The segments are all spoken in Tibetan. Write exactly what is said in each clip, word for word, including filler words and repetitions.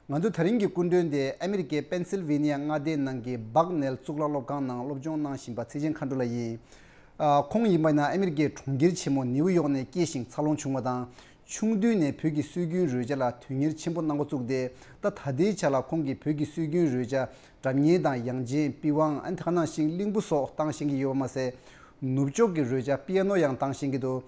ང་ཚོའི་ད་རིང་གི་སྐུ་མགྲོན་དེ་ཨ་མི་རི་ཀའི་པེན་སིལ་ཝེ་ནི་ཡ་མངའ་སྡེའི་ནང་གི་སྦག་ནེལ་གཙུག་ལག་སློབ་ཁང་ནང་སློབ་སྦྱོང་གནང་བཞིན་པ་ཚེ་ཆེན་མཁའ་འགྲོ་ལགས་ཡིན། ཨ། ཁོང་ཡིན་པ་ན་ཨ་མི་རི་ཀའི་གྲོང་ཁྱེར་ཆེན་མོ་ནེའུ་ཡོག་ནས་སྐྱེས་ཤིང་འཚར་ལོངས་བྱུང་བ་དང་། ཆུང་དུས་ནས་བོད་ཀྱི་སྲོལ་རྒྱུན་རོལ་ཆ་ལ་དོན་གཉེར་ཆེན་པོ་གནང་འགོ་བཙུགས་ཏེ། ད་ད་ལྟའི་ཆ་ལ་ཁོང་གིས་བོད་ཀྱི་སྲོལ་རྒྱུན་རོལ་ཆ་སྒྲ་སྙན་དང་ཡང་ཅན། པི་ཝང་། ཨ་ནི་ད་ག་ནང་བཞིན་གླིང་བུ་སོགས་བཏང་ཤེས་ཀྱི་ཡོད་པ་མ་ཟད། ནུབ་ཕྱོགས་ཀྱི་རོལ་ཆ་པི་ཡ་ནོ་ཡང་བཏང་ཤེས་ཀྱི་འདུག་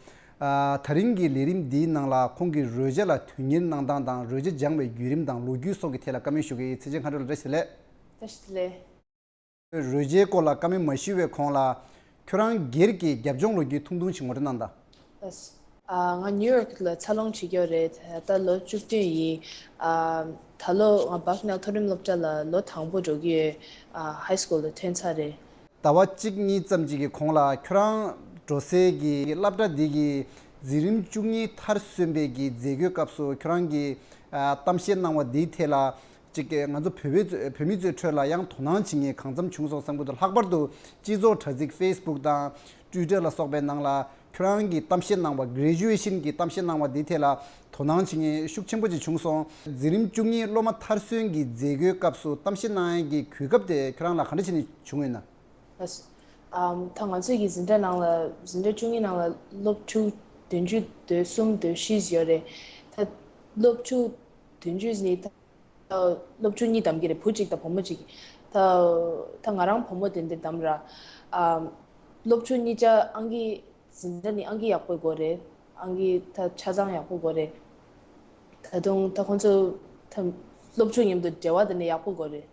ཨ། ད་རིང་གི་ལས་རིམ་འདིའི་ནང་ལ་ཁོང་གིས་རོལ་ཆ་ལ་དོན་གཉེར་གནང་སྟངས་དང་། རོལ་ཆ་སྦྱངས་པའི་བརྒྱུད་རིམ་དང་ལོ་རྒྱུས་སོགས་ཀྱི་ཐད་ལ་བཀའ་མོལ་ཞུ་གི་ཡིན། ཚེ་ཆེན་མཁའ་འགྲོ་ལགས། བཀྲ་ཤིས་བདེ་ལེགས། བཀྲ་ཤིས་བདེ་ལེགས། རོལ་ཆའི་སྐོར་ལ་བཀའ་མོལ་མ་ཞུ་བའི་གོང་ལ། ཁྱོད་རང་སྒེར་གྱི་རྒྱབ་ལྗོངས་ལོ་རྒྱུས་ཐུང་ཐུང་ཞིག་ངོ་སྤྲོད་གནང་དང་། ལགས། ཨ། ང་ནིའུ་ཡོག་ལ་འཚར་ལོངས་བྱེད་ཀྱི་ཡོད་རེད། ད་ལོ་བཅུ་བདུན་ཡིན། ཨ། ད་ལོ་ང་སྦག་ནེལ་མཐོ་རིམ་སློབ་གྲྭ་ལ་ལོ་དང་པོ་འགྲོ་གི་ཡོད། ཨ། ཧའི་སྐུལ་ལ་ཐོན་ཚར་རེད། ཟླ་བ་གཅིག་གཉིས་ཙམ་ཅིག་གི་གོང་ལ་ཁྱོད་རང་འགྲོ་སའི་གི་སློབ་གྲྭ་འདི་གི་འཛིན་རིམ་བཅུ་གཉིས་མཐར་སོན་པའི་གི་མཛད་སྒོའི་སྐབས་སུ་ཁྱོད་རང་གིས། ཨ། གཏམ་བཤད་གནང་བ་འདིའི་ཐད་ལ། ཅིག་ང་ཚོ་བོད་པའི་བོད་མི་ཚོའི་ཁྲོད་ལ་ཡང་དོ་སྣང་བྱེད་མཁན་གང་འཚམ་བྱུང་སོང་བསམ་གྱི་འདུག་ལྷག་པར་དུ་སྤྱི་ཚོགས་དྲ་ཚིགས་ཕེ་སི་བུག་དང་ཊུའི་ཊར་ལ་སོགས་པའི་ནང་ལ་ཁྱོད་རང་གིས་གཏམ་བཤད་གནང་བ། གྷི་རེ་ཇུ་ཨེ་ཤན་གྱི་གཏམ་བཤད་གནང་བ་འདིའི་ཐད་ལ་དོ་སྣང་བྱེད་མཁན་ཤུགས་ཆེན་པོ་ཅིག་བྱུང་སོང་། འཛིན་རིམ་བཅུ་གཉིས་སློབ་མ་མཐར་སོན་གྱི་མཛད་སྒོའི་སྐབས་སུ་གཏམ་བཤད་གནང་ཡས་ཀྱི་གོ་སྐབས་དེ་ཁྱོད་རང་ལ་ག་འདྲ་བྱས་ནས་བྱུང་ཡོད་ན། ལགས་སོ། ཨམ། ད་ང་ཚོའི་གི་འཛིན་གྲྭ་ནང་ལ། འཛིན་གྲྭ་བཅུ་གཉིས་ནང་ལ་སློབ་ཕྲུག་བདུན་ཅུ་དོན་གསུམ་དོན་བཞི་ཡོད་རེད། ད་སློབ་ཕྲུག་བདུན་ཅུ་ནི་ད། སློབ་ཕྲུག་གཉིས་བདམས་ཀྱི་རེད། བུ་གཅིག་དང་བུ་མོ་གཅིག་ད། ད་ང་རང་བུ་མོ་དེ་འདིར་བདམས་ར། ཨ། སློབ་ཕྲུག་གཉིས་ཆ་ཨང་ཀི། འཛིན་གྲྭ་ནི་ཨང་ཀི་ཡག་པོ་དགོས་རེད། ཨང་ཀི་ད་ཆ་ཚང་ཡག་པོ་དགོས་རེད། ད་དུང་ད་ཁོང་ཚོ་ད་སློབ་ཕྲུག་མཉམ་དུ་འབྲེལ་བ་དེ་ནི་ཡག་པོ་དགོས་རེད།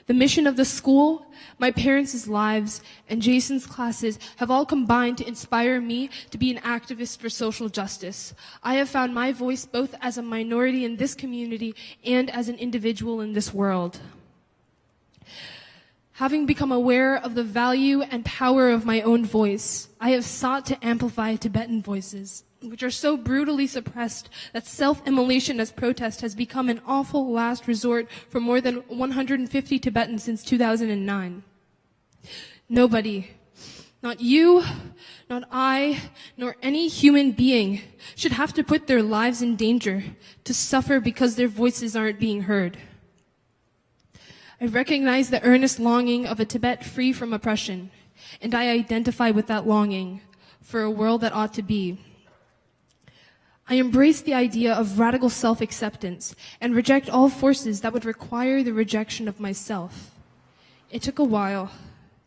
The mission of the school, my parents' lives, and Jason's classes have all combined to inspire me to be an activist for social justice. I have found my voice both as a minority in this community and as an individual in this world. Having become aware of the value and power of my own voice, I have sought to amplify Tibetan voices, which are so brutally suppressed that self-immolation as protest has become an awful last resort for more than one hundred fifty Tibetans since two thousand nine. Nobody, not you, not I, nor any human being, should have to put their lives in danger to suffer because their voices aren't being heard. I recognize the earnest longing of a Tibet free from oppression, and I identify with that longing for a world that ought to be. I embrace the idea of radical self acceptance and reject all forces that would require the rejection of myself. It took a while,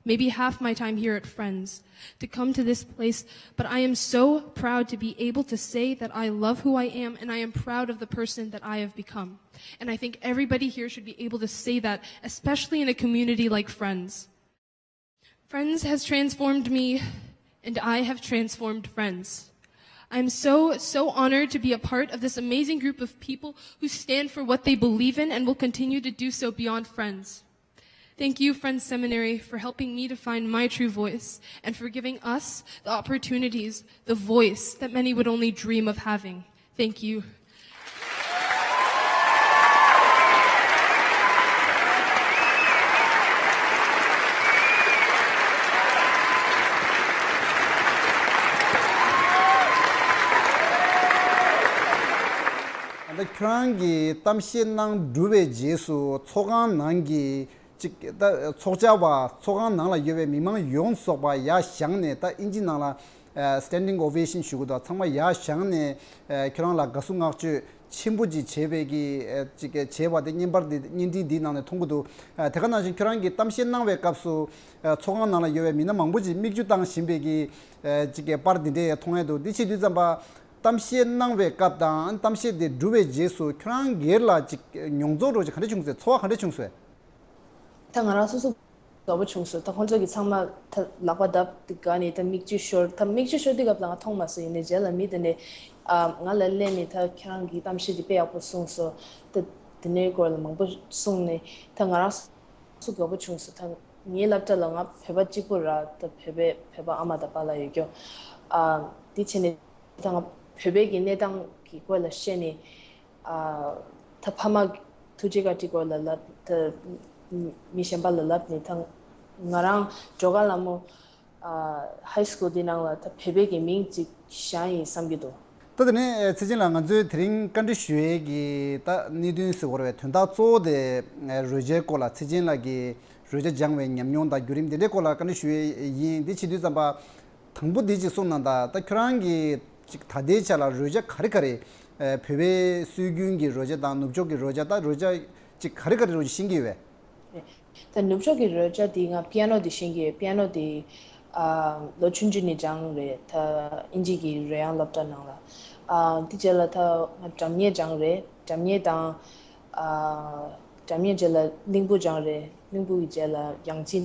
maybe half my time here at Friends, to come to this place, but I am so proud to be able to say that I love who I am and I am proud of the person that I have become. And I think everybody here should be able to say that, especially in a community like Friends. Friends has transformed me, and I have transformed Friends. I am so, so honored to be a part of this amazing group of people who stand for what they believe in and will continue to do so beyond Friends. Thank you, Friends Seminary, for helping me to find my true voice and for giving us the opportunities, the voice that many would only dream of having. Thank you. ད་ཁྱོད་རང་གིས་གཏམ་བཤད་གནང་གྲུབ་པའི་རྗེས་སུ་ཚོགས་ཁང་ནང་གི་ཅིག་ད་ཚོགས་བཅར་བ། ཚོགས་ཁང་ནང་ལ་ཡོད་པའི་མི་མང་ཡོངས་རྫོགས་པ་ཡར་བཞེངས་ནས། ད་ཨིན་ཇི་ནང་ལ་ཨ་standing ovation ཞུ་གི་འདུག་ཚང་མ་ཡར་བཞེངས་ནས་ཨ་ཁྱོད་རང་ལ་དགའ་བསུ་བསྔགས་བརྗོད་ཆེན་པོ་ཅིག་བྱས་པའི་གི་ཨ་ཅིག་བྱས་པ་དེ་བརྙན་པར་འདི། བརྙན་འཕྲིན་འདིའི་ནང་ནས་མཐོང་གི་འདུག་ཨ་དེ་ག་ནང་བཞིན་ཁྱོད་རང་གིས་གཏམ་བཤད་གནང་བའི་སྐབས་སུ་ཨ་ཚོགས་ཁང་ནང་ལ་ཡོད་པའི་མི་སྣ་མང་པོ་ཅིག་མིག་ཆུ་བཏང་བཞིན་པའི་གི་ཨ་ཅིག་པར་འདི་འདྲ་ཡང་མཐོང་ཡ་འདུག་འདི་བྱེད་དུས་ཙམ་པ། གཏམ་བཤད་གནང་བའི་སྐབས་དང་། གཏམ་བཤད་དེ་གྲུབ་པའི་རྗེས་སུ་ཁྱོད་རང་སྒེར་ལ་ཅིག་མྱོང་ཚོར་རོ་ཅིག་ག་འདྲ་བྱུང་ཟེར། ཚོར་བ་ག་འདྲ་བྱུང་ཟེར། ད་ང་རང་སོ་སོ་དགའ་པོ་བྱུང་སོང་། ད་ཁོང་ཚོ་གི་ཚང་མ་ད་ལག་པ་བརྡབ་དེ་ག་ནས་ད་མིག་ཆུ་ཤོར། ད་མིག་ཆུ་ཤོར་དུས་སྐབས་ལ་ང་མཐོང་མ་སོང་། ཡིན་ནའི་རྗེས་ལ་མི་དེ་ནས་ཨ་ང་ལ་སླེབས་ནས། ད་ཁྱེད་རང་གི་གཏམ་བཤད་དེ་དཔེ་ཡག་པོ་གསུངས་སོང་། ད་དེ་ནས་སྐོར་ལ་མང་པོ་གསུངས་ནས། ད་ང་རང་སོ་སོ་དགའ་པོ་བྱུང་སོང་། ད་ངའི་སློབ་གྲྭ་ལ་ང་བོད་པ་གཅིག་པུ་ར། ད་བོད་པའི་བོད་པ་ཨ་མ་དང་པཱ་ལགས་ཡོད་ཀྱོ། ཨ་དེ་བྱས་ནས་ད་ང་བོད་པའི་གི་གནས་སྟངས་ཀྱི་སྐོར་ལ་བཤད་ནས། ཨ་ད་ཕ་མ་ཐུགས་རྗེ་བཀའ་དྲིན་སྐོར་ལ་ལབ། ད་མི་གཞན་པ་ལ་ལབ་ནས། ད་ང་རང་སྒྲོལ་དཀར་ལྷ་མོ་ཨ་ཧའི་སི་ཀུལ་འདི་ནང་ལ་ད་བོད་པའི་གི་མིང་ཅིག་བཞག་ཡིན་བསམ་གྱི་འདུག་ད་དེ་ནས་ཚེ་ཆེན་ལགས། ང་ཚོས་དེ་རིང་བཀའ་འདྲི་ཞུ་ཡས་ཀྱི་ད་གནད་དོན་ཟེར་དགོས་རེད་པས། དོན་དག་གཙོ་བོ་དེ་རོལ་ཆའི་སྐོར་ལ། ཚེ་ཆེན་ལགས་ཀྱིས་རོལ་ཆ་སྦྱངས་པའི་ཉམས་མྱོང་དང་བརྒྱུད་རིམ་དེ་འདྲའི་སྐོར་ལ་བཀའ་འདྲི་ཞུ་ཡས་ཡིན། དེ་བྱེད་དུས་ཙམ་པ། དང་པོ་དེ་ཅིག་གསུངས་གནང་དང་། ད་ཁྱོད་རང་གིས་ཅིག་ད་ལྟའི་ཆ་ལ་རོལ་ཆ་ག་རེ་ག་རེ། ཨ། བོད་པའི་སྲོལ་རྒྱུན་གྱི་རོལ་ཆ་དང་ནུབ་ཕྱོགས་ཀྱི་རོལ་ཆ། ད་རོལ་ཆ་ཅིག་ག་རེ་ག་རེ་རོལ་ཆ་ཤེས་ཀྱི་ཡོད་པས། ད་ནུབ་ཕྱོགས་ཀྱི་རོལ་ཆ་དེ་ང་པི་ཡ་ནོ་དེ་ཤེས་ཀྱི་ཡོད། པི་ཡ་ནོ་དེ། ཨ། ལོ་ཆུང་ཆུང་ནས་སྦྱངས་རེད། ད་དབྱིན་ཇི་གི་རོལ་དབྱངས་སློབ་གྲྭ་ནང་ལ། ཨ། དེ་རྗེས་ལ་ད་ང་སྒྲ་སྙན་སྦྱངས་རེད། སྒྲ་སྙན་དང་། ཨ། སྒྲ་སྙན་རྗེས་ལ་གླིང་བུ་སྦྱངས་རེད། གླིང་བུ་གི་རྗེས་ལ་ཡང་ཅིན་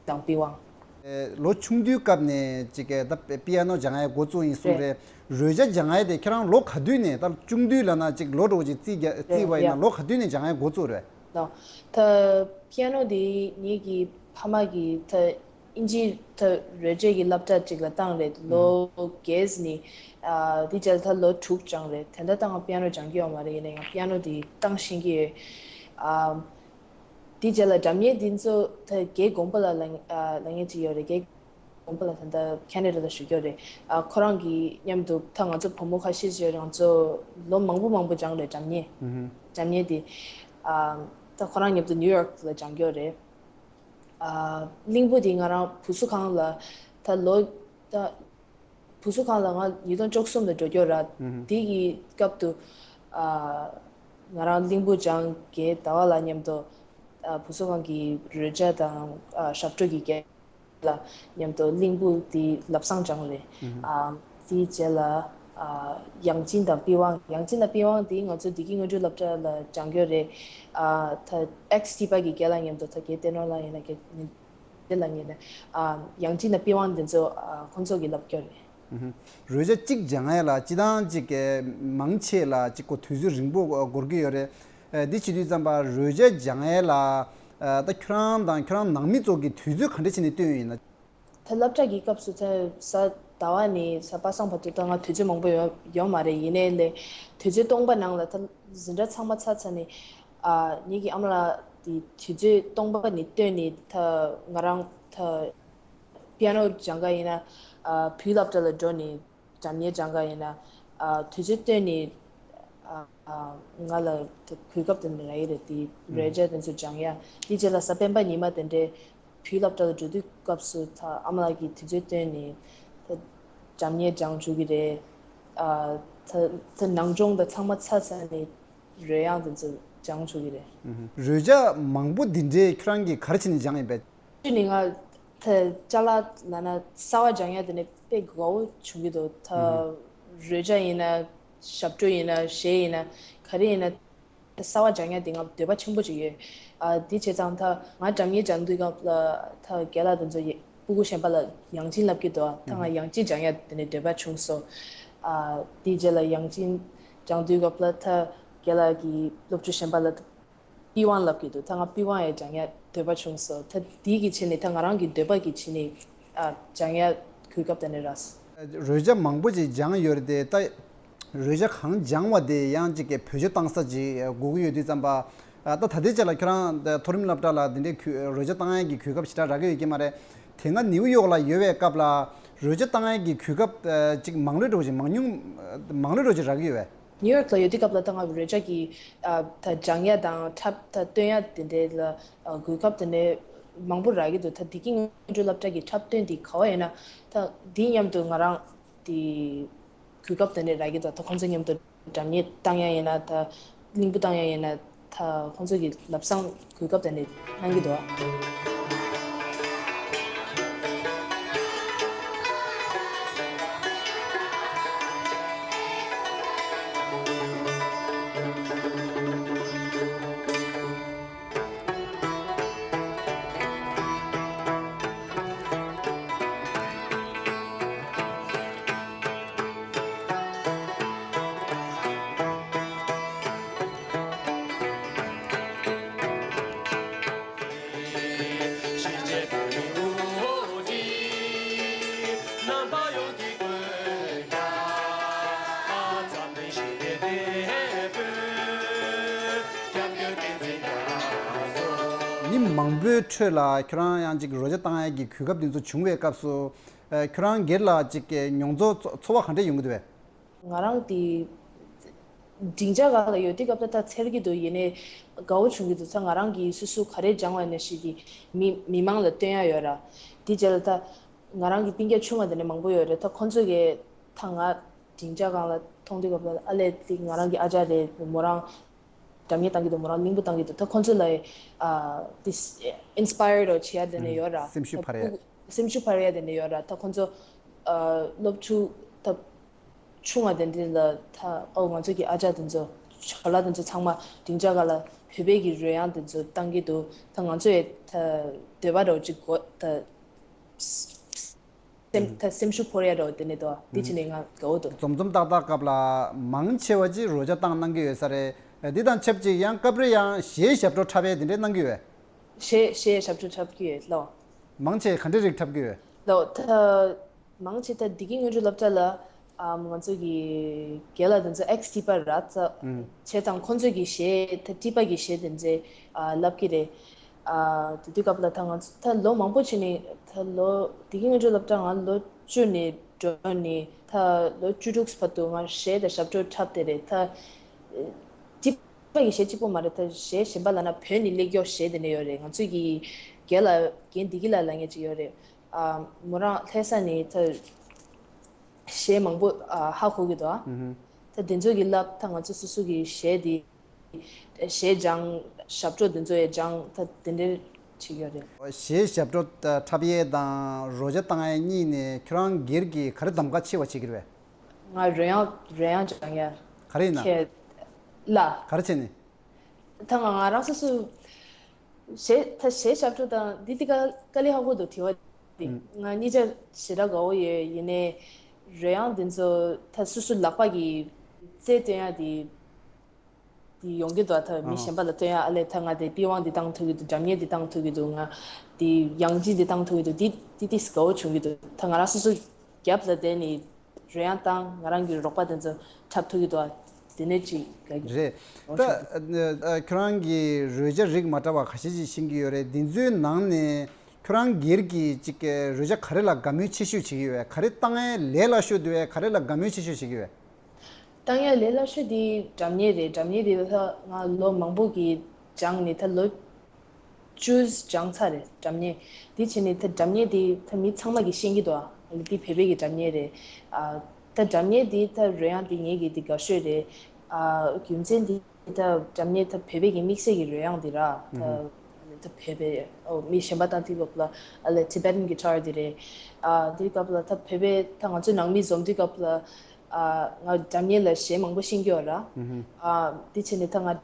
དང་པི་ཝང་། ཨེ། ལོ་ཆུང་དུས་སྐབས་ནས་ཅིག་གི་ད་པི་ཡ་ནོ་སྦྱང་ཡས་འགོ་བཙུགས་ཡིན་གསུངས་རེད། རེད། རོལ་ཆ་སྦྱང་ཡས་དེ་ཁྱེད་རང་ལོ་ག་དུས་ནས། ད་ཆུང་དུས་ལབ་ན་ཅིག་ལོ་འདྲ་བོ་ཅིག་རྩིས་རྒྱ་རྩིས་རེད། པ་ཡིན་ཡ། ན་ལོ་ག་དུས་ནས་སྦྱང་ཡས་འགོ་བཙུགས་རེད། ལོ། ད་པི་ཡ་ནོ་དེ་ངེད་ཀྱི་ཕ་མ་གིས་ད་དབྱིན་ཇི་ད་རོལ་ཆས་ཀྱི་སློབ་གྲྭ་ཅིག་ལ་བཏང་རེད། ལོ་བརྒྱད་ནས། ཨ། དེ་རྗེས་ལ་ད་ལོ་དྲུག་སྦྱངས་རེད། དེ་འདྲ་ད་ང་པི་ཡ་ནོ་སྦྱང་གི་ཡོད་མ་རེད། ཡིན་ནའི་ང་པི་ཡ་ནོ་དེ་བཏང་ཤེས་ཀྱི་ཡོད། ཨ། དེ་རྗེས་ལ་སྒྲ་སྙན་དེ་ཚོ་ད་རྒན་དགོན་པ་ལ་ལ་ལ་ངེད་ཅིག་ཡོད་རེད། རྒན་དགོན་པ་ལ་ད་ལྟ་ཁེ་ན་ཌ་ལ་བཞུགས་ཡོད་རེད། ཨ། ཁོ་རང་གི་མཉམ་དུ་ད་ང་ཚོ་བུ་མོ་ཁ་ཤས་ཅིག་ཡོད་རེད། ང་ཚོ་ལོ་མང་པོ་མང་པོ་སྦྱངས་རེད། སྒྲ་སྙན། སྒྲ་སྙན་དེ། ཨ། ད་ཁོ་རང་མཉམ་དུ་ནིའུ་ཡོག་ལ་སྦྱང་གི་ཡོད་རེད། ཨ། གླིང་བུ་དེ་ང་རང་བུ་གསོ་ཁང་ལ་ད་ལོ་ད། བུ་གསོ་ཁང་ལ་ང་ཉིས་སྟོང་བཅུ་གསུམ་ལ་འགྲོ་རྒྱུ་ར། དེ་གི་སྐབས་དུ། ཨ། ང་རང་གླིང་བུ་སྦྱང་རྒན་ཟླ་བ་ལགས་མཉམ་དུ། ཨ། བུ་གསོ་ཁང་གི་རོལ་ཆ་དང་། ཨ། ཞབས་བྲོ་གི་རྒན་ལགས་མཉམ་དུ་གླིང་བུ་དེ་ལམ་སང་སྦྱངས་རེད། ཨ། དེའི་རྗེས་ལ། ཨ། ཡང་ཅིན་དང་པི་ཝང་། ཡང་ཅིན་དང་པི་ཝང་དེ་ང་ཚོ་བདེ་སྐྱིད་སྔོན་འགྲོའི་སློབ་གྲྭ་ལ་སྦྱང་རྒྱུ་རེད། ཨ། ད་ཨེག་སི་ཊི་པ་གི་རྒན་ལགས་མཉམ་དུ། ད་རྒན་བསྟན་ནོར་ལགས་ཡིན་ན། རྒན། དེ་ལ་ངེས་ནས། ཨ། ཡང་ཅིན་དང་པི་ཝང་དེ་ཚོ། ཨ། ཁོང་ཚོ་གི་སློབ་སྐྱོར་རེད། རོལ་ཆ་གཅིག་སྦྱང་ཡ་ལ་སྤྱིར་བཏང་ཅིག་གི་མང་ཆེ་ལ་ཅིག་གོ་དུས་ཚོད་རིང་པོ་འགོར་གྱི་ཡོད་རེད། ཨ། འདི་བྱེད་དུས་ཙམ་པ་རོལ་ཆ་སྦྱང་ཡ་ལ། ཨ། ད་ཁྱོད་རང་དང་ཁྱོད་རང་ནང་མི་ཚོ་གི་དུས་ཚོད་ག་འདྲ་བྱས་ནས་བཏོན་ཡིན་ན། ད་སློབ་གྲྭ་གི་སྐབས་སུ་ད་གཟའ་ཟླ་བ་ནས་གཟའ་པ་སངས་བར་དུ་ད་ང་དུས་ཚོད་མང་པོ་ཡོད་ཡོད་མ་རེད། ཡིན་ནའི་ལས་དུས་ཚོད་སྟོང་པ་ནང་ལ་ད་འཛིན་གྲྭ་ཚང་མ་ཚར་ཚར་ནས། ཨ། ངེད་ཀྱི་ཨ་མ་ལགས་དེ་དུས་ཚོད་སྟོང་པ་ནས་བཏོན་ནས། ད་ང་རང་ད་པི་ཡ་ནོ་སྦྱང་ག་ཡིན་ན། ཨ། བོད་སློབ་གྲྭ་ལ་འགྲོ་ནས་སྒྲ་སྙན་སྦྱང་ག་ཡིན་ན། ཨ། དུས་ཚོད་བཏོན་ནས། ཨ། ང་ལ་ད་གོ་སྐབས་དེ་འདྲ་རག་གི་རེད། དེ་རོལ་ཆ་དེ་ཚོ་སྦྱང་ཡ། དེ་རྗེས་ལ་གཟའ་སྤེན་པ་ཉི་མ་དེ་འདྲའི་བོད་སློབ་གྲྭ་ལ་འགྲོ་དུས་སྐབས་སུ་ད་ཨ་མ་ལགས་ཀྱིས་དུས་ཚོད་བཏོན་ནས་ད་སྒྲ་སྙན་སྦྱང་བཅུག་གི་རེད། ཨ། ད་ད་ནང་སྦྱོང་ད་ཚང་མ་ཚར་ཚར་ནས་རོལ་དབྱངས་དེ་ཚོ་སྦྱང་བཅུག་གི་རེད། རོལ་ཆ་མང་པོ་འདི་འདྲའི་ཁྱོད་རང་གིས་ག་རེ་བྱས་ནས་སྦྱངས་ཡིན་པས། ནི་ང་ད་ཅ་ལག་ལབ་ན་གསར་པ་སྦྱང་ཡ་དེ་ནི་དཔེ་དགའ་བོ་བྱུང་གི་འདུག་ད་རོལ་ཆ་ཡིན་ན། ཞབས་བྲོ་ཡིན་ན། གཞས་ཡིན་ན། ག་རེ་ཡིན་ན། གསར་པ་སྦྱང་ཡ་དེ་ང་འདོད་པ་ཆེན་པོ་ཅིག་ཡོད། ཨ། དེ་བྱས་ཙང་ད་ང་སྒྲ་སྙན་སྦྱང་དུས་སྐབས་ལ་ད་རྒན་ལགས་དེ་ཚོ་ཡི་ཕྲུ་གུ་གཞན་པ་ལ་ཡང་ཅིན་ལབ་ཀྱི་འདུག་ད་ང་ཡང་ཅིན་སྦྱང་ཡ་དེ་ནི་འདོད་པ་བྱུང་སོང་། ཨ། དེའི་རྗེས་ལ་ཡང་ཅིན་སྦྱང་དུས་སྐབས་ལ་ད་རྒན་ལགས་ཀྱིས་སློབ་ཕྲུག་གཞན་པ་ལ་པི་ཝང་ལབ་ཀྱི་འདུག་ད་ང་པི་ཝང་ཡང་སྦྱང་ཡ་འདོད་པ་བྱུང་སོང་། ད་དེའི་གི་ཆེད་ནས་ད་ང་རང་གི་འདོད་པ་གི་ཆེད་ནས། ཨ། སྦྱང་ཡ་གོ་སྐབས་དེ་ནི་རག་སོང་། རོལ་ཆ་མང་པོ་ཅིག་སྦྱངས་ཡོད་རེད་དེ། ད་རོལ་ཆ་གང་སྦྱངས་པ་དེ་ཡང་ཅིག་གི་བེད་སྤྱོད་བཏང་ས་ཅིག་དགོས་ཀྱི་ཡོད་དུས་ཙམ་པ། ཨ། ད་ད་ལྟའི་ཆ་ལ་ཁྱོད་རང་མཐོ་རིམ་སློབ་གྲྭ་ལ་འདི་འདྲའི་གུ་རོལ་ཆ་བཏང་ཡ་གི་གོ་སྐབས་ཞེ་དྲག་རག་གི་ཡོད་ཀྱི་མ་རེད། དེ་སྔ་ནིའུ་ཡོག་ལ་ཡོད་པའི་སྐབས་ལ་རོལ་ཆ་བཏང་ཡ་གི་གོ་སྐབས། ཨ། ཅིག་མང་ལོས་འགྲོ་ཅིག་མང་ཉུང་མང་ལོས་འགྲོ་ཅིག་རག་གི་ཡོད་པས། ནིའུ་ཡོག་ལ་ཡོད་དུས་སྐབས་ལ་ད་ང་རོལ་ཆ་གི། ཨ། ད་སྦྱང་ཡ་དང་འཁྲབ་ད་སྟོན་ཡ་དེ་འདྲའི་ལ། ཨ། གོ་སྐབས་དེ་འདྲའི་མང་པོ་རག་གི་འདུག་ད་བདེ་སྐྱིད་སྔོན་འགྲོའི་སློབ་གྲྭ་གི་འཁྲབ་སྟོན་དེ་ག་བ་ཡོད་ན། ད་དེ་མཉམ་དུ་ང་རང་དེ་གོ་སྐབས་དེ་འདྲའི་རག་གི་འདུག་ད་ཁོང་ཚོ་མཉམ་དུ་སྒྲ་སྙན་བཏང་ཡ་ཡིན་ན། ད་གླིང་བུ་བཏང་ཡ་ཡིན་ན། ད་ཁོང་ཚོ་གི་ལམ་སང་གོ་སྐབས་དེ་འདྲའི་གནང་གི་འདུག་ཉིན་མང་པོའི་ཁྲོད་ལ་ཁྱོད་རང་ཡང་ཅིག་རོལ་ཆ་བཏང་ཡས་ཀྱི་གོ་སྐབས་འདི་ཚོ་བྱུང་བའི་སྐབས་སུ། ཨ། ཁྱོད་རང་སྒེར་ལ་ཅིག་གི་མྱོང་ཚོར་ཚོར་བ་ག་འདྲ་ཡོང་གི་འདུག་པས། ང་རང་དེ་སྡིངས་ཆ་སྒང་ལ་ཡོད་དུས་སྐབས་ད་ད་འཚེར་གྱི་འདུག་ཡིན་ནའི་དགའ་བོ་བྱུང་གི་འདུག་ད་ང་རང་གིས་སོ་སོ་ག་རེ་སྦྱངས་པ་ཡིན་ན་ཞིག་གི་མི་མི་མང་ལ་སྟོན་ཡ་ཡོད་ར། དེ་རྗེས་ལ་ད་ང་རང་གི་སྤུན་ཀྱག་ཆུང་བ་དེ་འདྲ་མང་པོ་ཡོད་རེད། ད་ཁོང་ཚོ་གིས་ད་ང་སྡིངས་ཆ་སྒང་ལ་མཐོང་དུས་སྐབས་ལ་ཨ་ལས་དེ་ང་རང་གི་ཨ་ཅག་རེད། མོ་རང་སྒྲ་སྙན་བཏང་གི་འདུག་མོ་རང་གླིང་བུ་བཏང་གི་འདུག་ད་ཁོང་ཚོ་ལ་ཨ་དེ་inspire་རོ་བྱེད་ཡ་དེ་འདྲ་ཡོད་ར། སེམས་ཤུགས་འཕར་ཡ། སེམས་ཤུགས་འཕར་ཡ་དེ་འདྲ་ཡོད་ར། ད་ཁོང་ཚོ་ཨ་སློབ་ཕྲུག་ད་ཆུང་བ་དེ་འདྲ་ལ་ད་ཨོ་ང་ཚོ་གི་ཨ་ཅག་དེ་ཚོ་ཇོ་ལགས་དེ་ཚོ་ཚང་མ་སྡིངས་ཆ་སྒང་ལ་བོད་པའི་གི་རོལ་དབྱངས་དེ་ཚོ་བཏང་གི་འདུག་ད་ང་ཚོ་ཡི་ད་འདོད་པ་རོ་ཅིག་གོ་ད་སེམས་ད་སེམས་ཤུགས་འཕར་ཡ་རོ་དེ་འདྲ་འདུག་དེ་ཕྱིན་ནས་ང་དགའ་བོ་འདུག་འཛོམས་འཛོམས་ཏག་ཏག་སྐབས་ལ་མང་ཆེ་བ་ཅིག་རོལ་ཆ་བཏང་གནང་གི་ཡོད་ས་རེད། འདི་དང་ཆབས་ཅིག་ཡང་སྐབས་རེ་ཡང་གཞས་ཞབས་བྲོ་འཁྲབ་ཡས་དེ་འདྲ་གནང་གི་ཡོད། གཞས་གཞས་ཞབས་བྲོ་འཁྲབ་ཀྱི་ཡོད་ལོ། མང་ཆེ་ག་འདྲ་རིགས་འཁྲབ་ཀྱི་ཡོད། ལོ་ད་མང་ཆེ་ད་བདེ་སྐྱིད་སྔོན་འགྲོ་སློབ་གྲྭ་ལ་ཨ་ང་ཚོ་གི་རྒན་ལགས་དེ་ཚོ་ཨེགས་ཊི་པ་ར་ཙ་ཨུམ། བྱས་ཙང་ཁོང་ཚོ་གི་གཞས་ད་ཊི་པ་གི་གཞས་དེ་ཚོ་ཨ་བསླབ་ཀྱི་རེད། ཨ་དེ་དུས་སྐབས་ལ་ད་ང་ཚོ་ད་ལོ་མང་པོ་ཕྱིན་ནས་ད་ལོ་བདེ་སྐྱིད་སྔོན་འགྲོ་སློབ་གྲྭ་ང་ལོ་བཅུ་ནས་འགྲོ་ནས་ད་ལོ་བཅུ་དྲུག་བར་དུ་ང་གཞས་དང་ཞབས་བྲོ་འཁྲབ་བསྡད་རེད། ད་ཊི་པ་གི་གཞས་གཅིག་པོ་མ་རེད། ད་གཞས་གཞན་པ་ལབ་ན་བོད་ནས་སླེབས་མཁན་གཞས་དེ་འདྲ་ཡོད་རེད། ང་ཚོའི་གི་རྒན་ལགས་རྒན་བདེ་སྐྱིད་ལགས་ལབ་མཁན་ཅིག་ཡོད་རེད། ཨ་མོ་རང་ལྷ་ས་ནས་ད་གཞས་མང་པོ་ཨ་ཧ་གོ་གི་འདུག་ཨ། ཨུ་ཧུ། ད་དེ་ཚོ་གི་བསླབ་ད་ང་ཚོ་སོ་སོ་གི་གཞས་དེ་གཞས་སྦྱང་ཞབས་བྲོ་དེ་ཚོ་ཡང་སྦྱང་ད་དེ་འདྲ་བྱེད་ཀྱི་ཡོད་རེད། གཞས་ཞབས་བྲོ་འཁྲབ་ཡས་དང་རོལ་ཆ་བཏང་ཡས་གཉིས་ནས་ཁྱོད་རང་སྒེར་གྱི་ག་རེ་གདམ་ག་ཆེ་བ་བྱེད་ཀྱི་རེད་པས། ང་རོལ་དབྱངས་རོལ་དབྱངས་སྦྱང་ཡ། ག་རེ་ཡིན་ན། ཁྱེད་ལ། ག་རེ་བྱས་ནས། ད་ང་ང་རང་སོ་སོ་གཞས་ད་གཞས་ཞབས་བྲོ་དང་འདི་འདི་དཀའ་དཀའ་ལས་ཁག་པོ་འདུག་དྲི་བ་འདི། ཨུམ། ང་གཉིས་ཆ་ཞེ་དྲག་དགའ་བོ་ཡོད། ཡིན་ནའི་རོལ་དབྱངས་འདི་ཚོ་ད་སོ་སོ་ལག་པ་གི་རྩལ་སྟོན་ཡ་འདི་འདི་ཡོང་གི་འདུག་ད་མི་ཨ་གཞན་པ་ལ་སྟོན་ཡ་ཨ་ལས་ད་ང་དེ་པི་ཝང་འདི་བཏང་ཐུབ་ཀྱི་འདུག་སྒྲ་སྙན་འདི་བཏང་ཐུབ་ཀྱི་འདུག་ང་འདི་ཡང་ཅིན་འདི་བཏང་ཐུབ་ཀྱི་འདུག་འདི་འདི་ཏིས་དགའ་བོ་བྱུང་གི་འདུག་ད་ང་རང་སོ་སོ་རྒྱབ་ལ་བསྡད་ནས་རོལ་དབྱངས་བཏང་ང་རང་གི་རོགས་པ་དེ་ཚོ་འཁྲབ་ཐུབ་ཀྱི་འདུག་དེ་ནས་ཅིག་དགའ་གི་རེད། ད་ཨ་ཨ་ཁྱོད་རང་གིས་རོལ་ཆ་རིགས་མ་འདྲ་བ་ཁ་ཤས་ཅིག་ཤེས་ཀྱི་ཡོད་རེད། འདི་ཚོའི་ནང་ནས་ཁྱོད་རང་སྒེར་གྱིས་ཅིག་རོལ་ཆ་ག་རེ་ལ་དགའ་མོས་ཆེ་ཤོས་བྱེད་ཀྱི་ཡོད་པས། ག་རེ་བཏང་ཡས་ལས་སླ་ཤོས་འདུག་པས། ག་རེ་ལ་དགའ་མོས་ཆེ་ཤོས་བྱེད་ཀྱི་ཡོད་པས། བཏང་ཡ་ལས་སླ་ཤོས་དེ་སྒྲ་སྙན་རེད། སྒྲ་སྙན་དེ་ད་ང་ལོ་མང་པོ་གི་སྦྱངས་ནས་ད་ལོ་བཅུ་སྦྱངས་ཚར་རེད་སྒྲ་སྙན། དེ་བྱས་ནས་ད་སྒྲ་སྙན་དེ་ད་མི་ཚང་མ་གིས་ཤེས་ཀྱི་འདུག་ཨ་ལེ་དེ་བོད་པའི་གི་སྒྲ་སྙན་རེད། ཨ་ད་སྒྲ་སྙན་དེ་ད་རོལ་དབྱངས་དེ་ངེད་ཀྱི་དེ་དགའ་ཤོས་རེད། ཨ་རྒྱུ་མཚན་དེ་ད་སྒྲ་སྙན་ད་བོད་པའི་གི་དམིགས་བསལ་གྱི་རོལ་དབྱངས་དེ་ར། ད་ཨ་ལེ་ད་བོད་པའི་ཨོ་མི་གཞན་པ་བཏང་དུས་སྐབས་ལ་ཨ་ལེ་Tibetan guitar་དེ་རེད། ཨ་དེ་སྐབས་ལ་ད་བོད་པའི་ད་ང་ཚོའི་ནང་མི་འཛོམས་དུས་སྐབས་ལ། ཨ་ང་སྒྲ་སྙན་ལ་གཞས་མང་པོ་ཤེས་ཀྱི་ཡོད་ར། ཨ་དེ་བྱས་ནས་ད་ང་སྒྲ་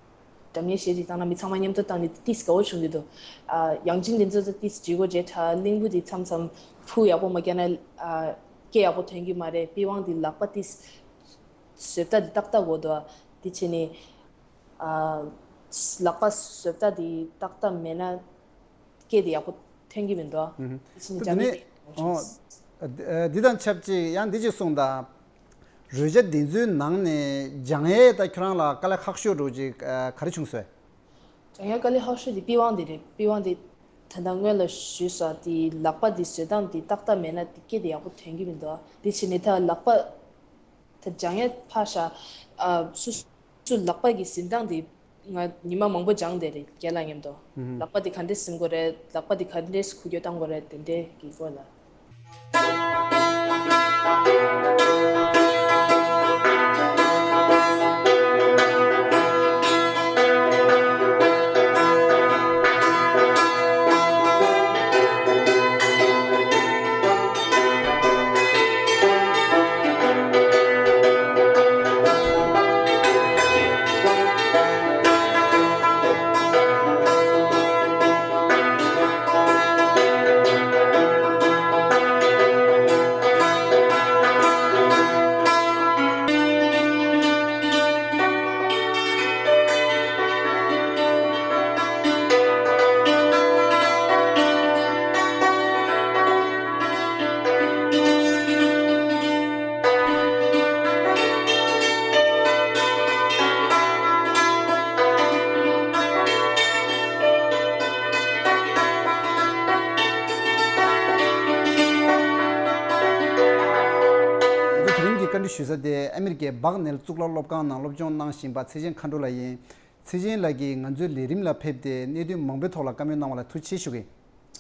སྙན་གཞས་ཅིག་བཏང་ན་མི་ཚང་མ་མཉམ་དུ་བཏང་ནས་ཏིས་དགའ་བོ་བྱུང་གི་འདུག་ཨ་ཡང་ཅིན་དེ་ཚོ་ད་ཏིས་བརྗེད་སྒོ་བརྗེད་ད་གླིང་བུ་དེ་མཚམས་མཚམས་ཕུ་ཡག་པོ་མ་བརྒྱབ་ན་ཨ་སྐད་ཡག་པོ་ཐོན་གྱི་མ་རེད། པི་ཝང་དེ་ལག་པ་ཏིས་བཟོ་ལྟ་དེ་ཏག་ཏག་དགོས་འདུག་དེ་བྱས་ནས་ཨ་ལག་པ་བཟོ་ལྟ་དེ་ཏག་ཏག་མེད་ན། སྐད་དེ་ཡག་པོ་ཐོན་གྱི་མི་འདུག་ཨ། ཨུ་ཧུ། དེ་ཕྱིན་ད་དེ་ནས་ཨོ་ཨ་འདི་དང་ཆབས་ཅིག་ཡང་འདི་ཅིག་གསུངས་དང་། རོལ་ཆ་འདི་ཚོའི་ནང་ནས་སྦྱང་ཡས་ད་ཁྱོད་རང་ལ་དཀའ་ལས་ཁག་ཤོས་འདྲ་ཅིག་ཨ་ག་རེ་བྱུང་སོང་། སྦྱང་ཡས་དཀའ་ལས་ཁག་ཤོས་དེ་པི་ཝང་དེ་རེད། པི་ཝང་དེ་ད་ལྟ་སྔོན་ལ་ཞུས་སོང་དེ་ལག་པ་དེ་བཟོ་སྟངས་དེ་ཏག་ཏག་མེད་ན་དེ་སྐད་དེ་ཡག་པོ་ཐོན་གྱི་མི་འདུག་ཨ། དེ་ཕྱིན་ནས་ད་ལག་པ། ད་སྦྱང་ཡས་ཕར་བཞག་ཨ་སོ་སོ་ལག་པ་གི་འཛིན་སྟངས་དེ་ང་ཉི་མ་མང་པོ་སྦྱངས་བསྡད་རེད་རྒན་ལགས་མཉམ་དུ། ཨུ་ཧུམ། ལག་པ་དེ་ག་འདྲས་འཛིན་དགོས་རེད། ལག་པ་དེ་ག་འདྲས་འགུལ་སྐྱོད་གཏོང་དགོས་རེད། དེ་འདྲས་ཀྱི་སྐོར་ལ། བཀའ་འདྲི་ཞུ་ས་དེ་ཨ་མི་རི་ཀའི་བག་ནེལ་གཙུག་ལག་སློབ་ཁང་ནང་སློབ་སྦྱོང་གནང་བཞིན་པ་ཚེ་ཆེན་མཁའ་འགྲོ་ལགས་ཡིན། ཚེ་ཆེན་ལགས་ཀྱིས་ང་ཚོའི་ལས་རིམ་ལ་ཕེབས་ཏེ་གནད་དོན་མང་པོའི་ཐོག་ལ་བཀའ་མོལ་གནང་བ་ལ་ཐུགས་རྗེ་ཆེ་ཞུ་གི།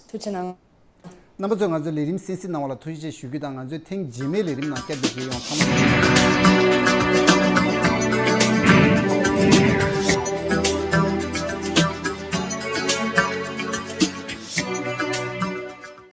ཐུགས་རྗེ་གནང་། རྣམ་པ་ཚོས་ང་ཚོའི་ལས་རིམ་གསན་གཟིགས་གནང་བ་ལ་ཐུགས་རྗེ་ཆེ་ཞུ་རྒྱུ་དང་། ང་ཚོའི་ཐེངས་རྗེས་མའི་ལས་རིམ་ནང་བསྐྱར་དུ་མཇལ་ཡོང་། ཚང་མ།